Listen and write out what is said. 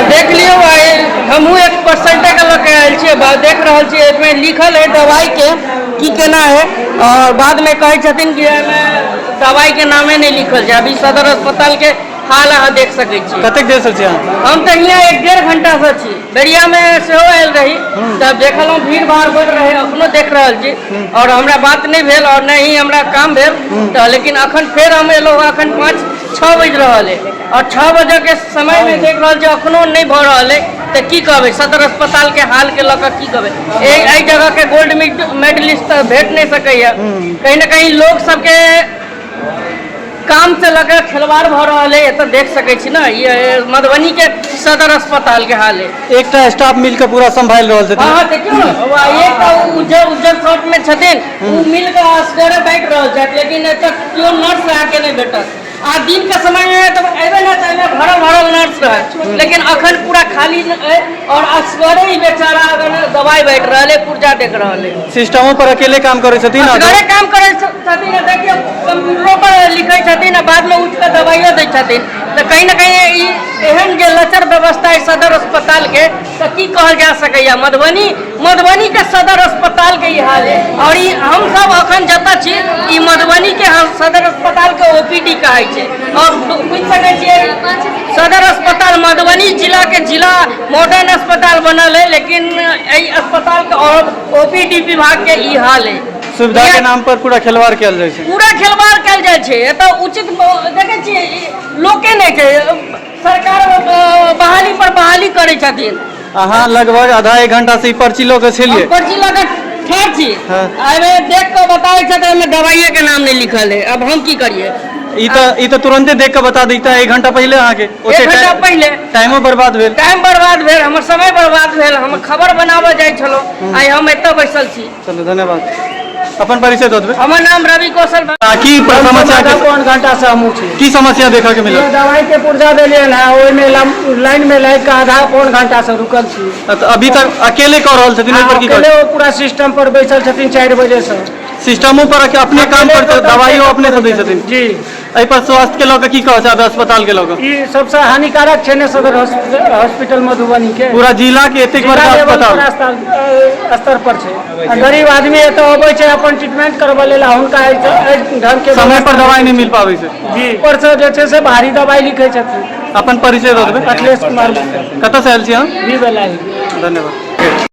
देख लियौ, आइ हमहूँ एक परसेंटेके लऽ के आयल छियै। देख रहल छियै, एहिमे लिखल है दवाइके की केना है और बादमे कहै छथिन कि एहिमे दवाइके नामे नहि लिखल छै। अभी सदर अस्पतालके हाल अहाँ देख सकै छी। कतेक देर से छी अहाँ? हम तऽ हियाँ 1-1.5 घंटासँ छी। बेरियामे सेहो आयल रही तब देखलहुँ भीड़ भाड़ बढ़ रहै। अखनो देख रहल छी और हमरा बात नहि भेल और नहि ही हमरा काम भेल तऽ, लेकिन अखन फेर हम एलहुँ। अखन 5-6 बजि रहल है और 6 बजेके समयमे देख रहल छी अखनो नहि भऽ रहल है। तऽ की कहबै, सदर अस्पतालके हालके लऽ कऽ की कहबै? एहि जगहके गोल्ड मेडलिस्ट तऽ भेट नहि सकैए। कहीं ने कहीं लोक सबके काम से लऽ कऽ खेलवाड़ भऽ रहल है। एतऽ देख सकै छी ने, ई मधुबनी के सदर अस्पताल के हाल है। एकटा स्टाफ मिल के पूरा संभालि रहल छथिन। हाँ, देखियौ ने, एकटा ओ उज्जर उज्जर शर्ट में छथिन, ओ मिल कऽ असगरे बैठ रहल छथि, लेकिन एतऽ केओ नर्स अहाँके नहि भेटत। आ दिन के समय में तऽ एबै ने तऽ एहिमे भरल भरल नर्स रहत, लेकिन अखन पूरा खाली अइ और असगरे ई बेचारा अगर दवाइ बाँटि रहल है, पुर्जा देख रहल है। सिस्टमो पर अकेले काम करै छथिन। असगरे काम करै छथिन। आ देखियौ, कंप्यूटरो पर लिखै छथिन आ बादमे उठि कऽ दवाइयो दै छथिन। तऽ कहीं ने कहीं ई एहन जे लचर व्यवस्था है सदर अस्पतालके, तऽ की कहल जा सकैए? मधुबनीके सदर अस्पतालके ई हाल है और ई हमसब अखन जतऽ छी, ई मधुबनीके हम सदर अस्पतालके ओपीडी कहै छै और बुझि सकै छियै, सदर अस्पताल मधुबनी जिलाके जिला मॉडर्न अस्पताल बनल है, लेकिन एहि अस्पतालके और ओपीडी विभागके ई हाल है। सुविधा के नाम पर पूरा खिलवाड़ कयल जाइ छै। पूरा खिलवाड़ कयल जाइ छै। एतऽ उचित देखै छियै, ई लोके नहि छै। सरकार बहाली पर बहाली करै छथिन। अहाँ लगभग आधा एक घंटा से ई पर्ची लऽ के छलियै? हम पर्ची लऽ कऽ ठाढ़ छी। एहिमे देख कऽ बताबै छथि, एहिमे दवाइये के नाम नहि लिखल है। अब हम की करियै? ई तऽ तुरंते देख के बता दैता एक घंटा पहिले अहाँके। एक घंटा पहिले। टाइमो बर्बाद भेल। टाइम बर्बाद भेल, हमर समय बर्बाद भेल। हम खबर बनाबऽ जाइ छलहुँ, आइ हम एतऽ बैसल छी। चलू, धन्यवाद। अपन परिचय दऽ देबै। हमर नाम रवि कौशल। की समस्या के पौन घंटा से हमहूँ छी। की समस्या देखऽ के मिलल? दवाई के पुर्जा देलियनि हँ, ओहिमे लाइन में लागि कऽ आधा पौन घंटा से रुकल छी। तऽ अभी तक अकेले कऽ रहल छथिन, ओहि पर की? अकेले ओ पूरा सिस्टम पर बैसल छथिन 4 बजे से। सिस्टमो पर अपने काम पर, दवाइयो अपने से दै छथिन? जी। एहि पर स्वास्थ्य के लऽ कऽ की कहऽ चाहबै, अस्पताल के लऽ कऽ? ई सबसे हानिकारक छै ने सदर हॉस्पिटल मधुबनी के। पूरा जिला के एतेक जिला बड़का लेवल अस्पताल पर स्तर पर छै आ गरीब आदमी एतऽ अबै छै अपन ट्रीटमेंट करबै लेल आ हुनका एहि ढंग के समय पर दवाई नहि मिल पाबै छै। जी, ऊपर से जे छै से भारी दवाई लिखै छथिन। अपन परिचय दऽ देबै। अखिलेश कुमार गुप्ता। कतऽ से आयल छी अहाँ? भी बेलाही। धन्यवाद।